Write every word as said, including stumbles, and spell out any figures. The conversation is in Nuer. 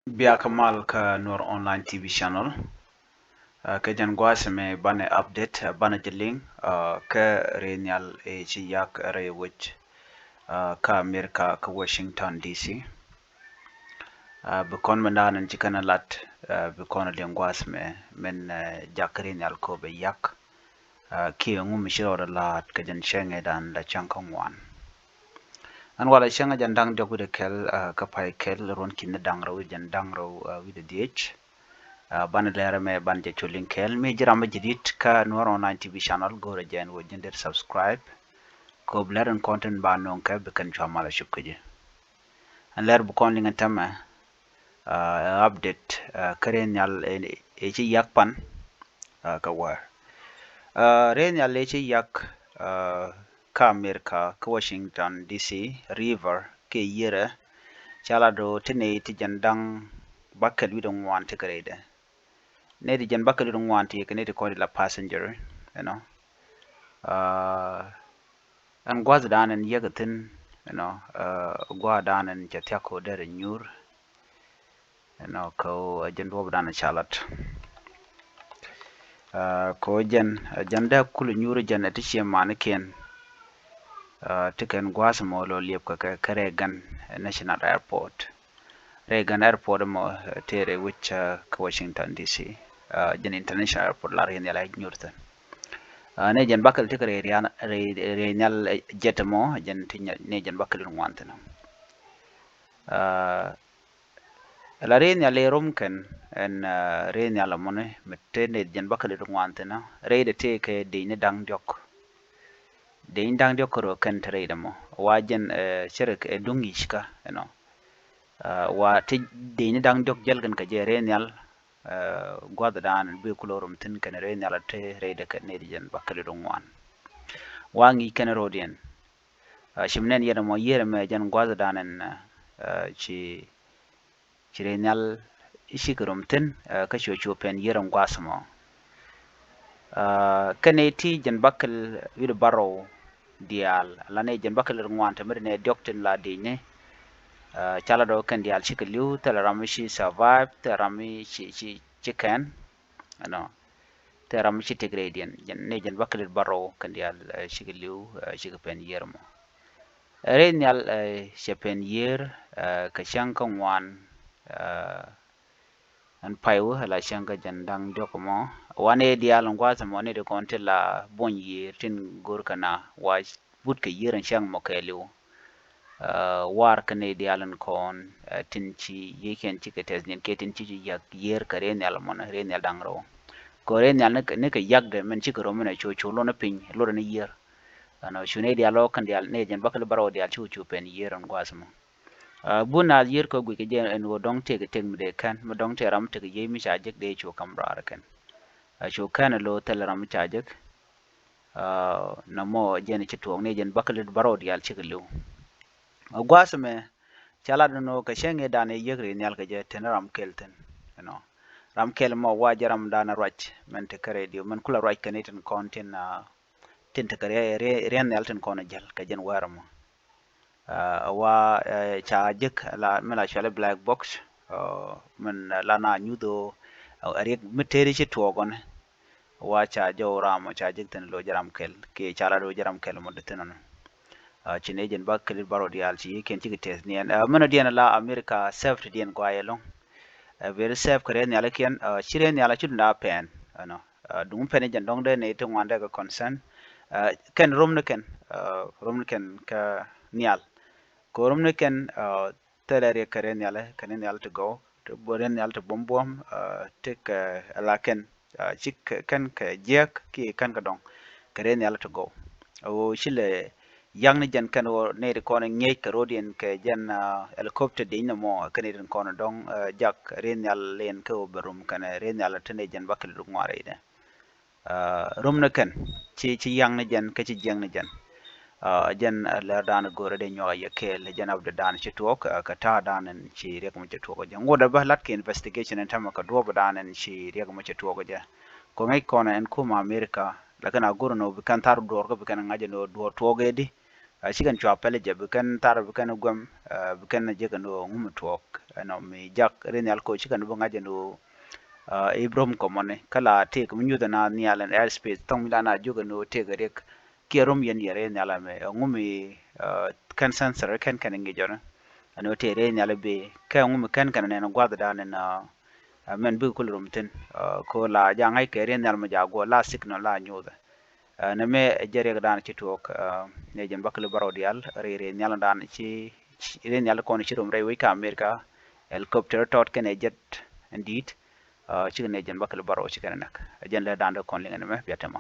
Biakä mal kä Nuer Online T V channel. Kä jɛn gua̱a̱th mɛ banɛ update, banɛ jɛ liŋ kä rɛy nhial ëë ci yak rɛy wec kä America kä Washington D C. Bi kɔn mɛ naan ɛn ci kɛn lat, bi kɔn liŋ gua̱a̱th mɛ min jak rɛy nhial kɔ bɛ yak. Kiɛ ŋu mi ci rɔɔdɛ la̱a̱t kɛ jɛn cäŋɛ dan la cäŋ kä ŋuan. Ɛn walɛ cäŋɛ jɛn da̱ŋ diɔ̱k wi̱cdɛ kɛl kä pay kɛl ruɔ̱n ki̱n ni da̱ŋ rɛw wi̱cdɛ jɛn da̱ŋ rɛw wi̱cdɛ dhiec. Banɛ lɛr ɛmɛ banɛ jɛ cu liŋ kɛl mi ji̱ ram mi ji̱ di̱t kä Nuer Online T V channel, go̱rɛ jɛn wä ji̱n dee subscribe. Kop lɛr ɛn content ba nöŋ kɛ bi kɛn cua mal a cop kä ji̱. Ɛn lɛr bi kɔn liŋ ɛn tämɛ ɛ update kä rɛy nhial ëë ci yak pan kä wäär. Rɛy nhial ëë ci yak kä America kä Washington D C, river kiɛ yierɛ, ca lat ɣöö ti nɛy ti jɛn da̱ŋ bäkɛl wi̱cdɛ ŋuan ti kɛ rɛydɛ. Nɛy ti jɛn bäkɛl wi̱cdɛ ŋuan ti kɛ nɛy ti kɔn ti la passenger, you know. Ɛn gua̱th dan ɛn yek thi̱n, you know, gua̱th dan ɛn cɛ thiak kɛ ɣöö derɛ nyuur, you know, kɛ ɣöö ɛ jɛn duɔ̱ɔ̱p dan ca lat. Kɛ ɣöö jɛn ɛ jɛn dee kul nyuur jɛn ɛ ti cie manikiɛn ti kɛn gua̱th mɔ lɔ liep kɛ kɛ Reagan National Airport. Reagan Airport mɔ tëë rɛy wec kä Washington D C. Jɛn international airport la rɛy nhial a nyuur thi̱n. Nɛy jɛn bäkɛl ti kɛ rɛy nhial jet mɔ jɛn ti nɛy jɛn bäkɛl wi̱cdɛ ŋuan thi̱n. La rɛy nhial ëë rom kɛn ɛn rɛy nhial mɔni mi tëë nɛy jɛn bäkɛl wi̱cdɛ ŋuan thi̱n. Rɛydɛ tëë kɛ dec ni da̱ŋ diɔ̱k. Dec ni da̱ŋ diɔ̱k kärɔ̱ kɛn te rɛydɛ mɔ wa jɛn cɛ rɛ kɛ duŋ yic kä, you know. Wa ti dec ni da̱ŋ diɔ̱k jäl kɛn kɛ jɛ rɛy nhial. Gua̱th dan bi kulɛ rom thi̱n kɛn rɛy nhial te rɛydɛ kɛ nɛy jɛn bäkɛl wi̱cdɛ ŋuan. Wa ŋi̱i̱c kɛn ro̱diɛn. Ci mi nɛn yɛn ɛmɔ yiër ɛmɛ jɛn gua̱th dan ɛn ci ci rɛy nhial i̱ cikɛ rom thi̱n kä cuɛ cuɛ pɛn yiër ɛn gua̱th mɔ. Kɛn nɛy ti jɛn bäkɛl wi̱cdɛ bärɔw diaal la nɛy jɛn bäkɛl wi̱cdɛ ŋuan te mi ri nɛy diɔ̱k tin la dicni. Ca lat ɣöö kɛn diaal cikɛ li̱w, thilɛ ram mi ci survive, thilɛ ram mi ci ci ci kɛn, you know. Thilɛ ram mi ci tëk rɛydiɛn, jɛn nɛy jɛn bäkɛl wi̱cdɛ bärɔw kɛn diaal cikɛ li̱w, cikɛ pɛn yiër mɔ. Rɛy nhial cɛ pɛn yiër kɛ cäŋ kä ŋuan. Ɛn pay wä la cäŋ kä jɛn da̱ŋ diɔ̱k mɔ. Wa nɛy diaal ɛn gua̱th mɔ nɛy ti kɔn ti la buɔ̱ny yiër tin go̱r kɛ na wa but kɛ yiër ɛn cäŋ mɔ kɛɛliw. War kä nɛy diaal ɛn kɔn tin ci yiëëkiɛn cikɛ tɛth niɛn kiɛ tin ci ci yak yiër kɛ rɛy nhial mɔnɛ rɛy nhial da̱ŋ rɛw. Kɛ rɛy nhial ni kɛ yakdɛ min cikɛ röm min ɛ cu cu lon ni piny lotdɛ ni yiër. Ɛnɔ cu nɛy diaal lɔ kɛn diaal nɛy jɛn bäkɛl bärɔw diaal cikɛ cu pɛn yiër ɛn gua̱th mɔ. Bun naath yiër kɛ guic kɛ jɛ ɛn ɣöö dɔ̱ŋ tëëkɛ tëk mi dee kɛn mi dɔ̱ŋ tëë ram mi tekɛ yiëë mi ca jek dee cu ka̱m raar kɛn. Cu kɛn ɛ lo̱o̱ thilɛ ram mi ca jek. Nɔmɔ jɛn ci tuɔɔk ni jɛn bäkɛl wi̱cdɛ bärɔw diaal cikɛ li̱w. Gua̱a̱th ɛmɛ ca lat ni nɔ kɛ cäŋ ëë dan ëë yiëk rɛy nhial kɛ jɛ te ni ram kɛl thi̱n, you know. Ram kɛl mɔ wa jɛ ram dan ruac min te kä radio min kulɛ ruac kɛ ni tin kɔn tin tin te kɛ rɛy nhial tin kɔn jäl kɛ jɛn wäär mɔ. Wa ca jek la mi la cuali black box min la na nyuth ɣöö riɛk mi tëëri ci tuɔɔk ɣɔni. Wa ca jɔw ram ɔ ca jek thi̱n lo̱c ram kɛl kiɛ ca la lo̱c ram kɛl mɔ dee thi̱n ɔnɔ. Ci nɛy jɛn bäkɛl wi̱cdɛ bärɔw diaal ci yiëëkiɛn cikɛ tɛth niɛn. Min ɔ diɛn la America safety diɛn gɔaa ɛlɔ̱ŋ. Very safe kɛ rɛy nhialikiɛn, ci rɛy nhial a ci dunda pɛn, you know. Duŋ pɛn jɛn dɔ̱ŋ dee nɛy ti ŋuan dee kɛ concern. Kɛn rom ni kɛn, rom ni kɛn kä nhial. Kɛ rom ni kɛn thilɛ riɛk kɛ rɛy nhial kɛn rɛy nhial ti gɔw ti buɔ̱m buɔ̱m ti kɛ la kɛn ci kɛn kɛ jiäk kiɛ kɛn kɛ dɔ̱ŋ kɛ rɛy nhial ti gɔw. Ɣöö ci lɛ yak ni jɛn kɛn ɣöö nɛy ti kɔn ŋi̱eec kɛ ro̱diɛn kɛ jɛn helicopter dieny ni mɔ kɛn nɛy ti kɔn dɔ̱ŋ jak rɛy nhial liɛn kä ɣöö bɛ rom kɛn rɛy nhial ti nɛy jɛn bäkɛl wi̱cdɛ ŋuan rɛydɛ. Rom ni kɛn ci ci yak ni jɛn kä ci jiäk ni jɛn. Jɛn lɛr dan go̱o̱rä dee nyuak a yɛ kɛɛl jɛn update dan ci tuɔɔk kɛ ta̱a̱ dan ɛn ci riɛk mɔ ci tuɔɔk jɛ ŋuɔ̱t ɛ bä lat kɛ investigation ɛn tämɛ kɛ duɔ̱ɔ̱p dan ɛn ci riɛk mɔ ci tuɔɔk jɛ. Kɔ ŋäc kɔn ɛn kumɛ America lakin a go̱o̱rä nɔ bi kɛn thar duɔ̱ɔ̱r kä bi kɛn ŋa̱c ɛn duɔ̱ɔ̱r tuɔɔk ɛ di. Ɛ, ci kɛn cua pɛl jɛ bi kɛn thar bi kɛn guɛm, ɛ, bi kɛn jɛ kɛn ɣöö ŋum tuɔɔk ɛnɔ mi jak ri nhial kɔ ci kɛn bi ŋa̱c ɛn ɣöö, ɛ, Ibrom kɔmɔni kä la tëëk mi nyuth ɛn a nhial ɛn airspace thɔŋ mi la na jiök ɛn ɣöö tëëk riɛk kiɛ rom yɛn yɛ ri nhial ɛmɛ, ɛ, ŋum, ɛ, kɛn sensor kɛn kɛn ŋic ɔni ɛn ɣöö tëëk ri nhial bi kɛ ŋum kɛn kɛn nɛn gua̱thdan ɛn, ɛ, mɛn bikɛ kul rom thi̱n, ɛ, ko la ja ŋa̱c kɛ ri nhial mɛ ja guɔ la signal la nyuthɛ. Ɛ, nɛmɛ ɛ jɛ riɛk dan ci tuɔɔk, ɛ, nɛ jɛn bä kili bärɔw diaal ri ri nhial dan ci, ci ri nhial kɔn ci rom rɛy wec kä America, helicopter tɔt kɛnɛ jet in di̱i̱t, ɛ, cikɛ nɛ jɛn bä kili bärɔw ci kɛnɛ näk. Ɛ jɛn lɛ dan dee kɔn liŋɛ nɛmɛ bia tɛmɔ.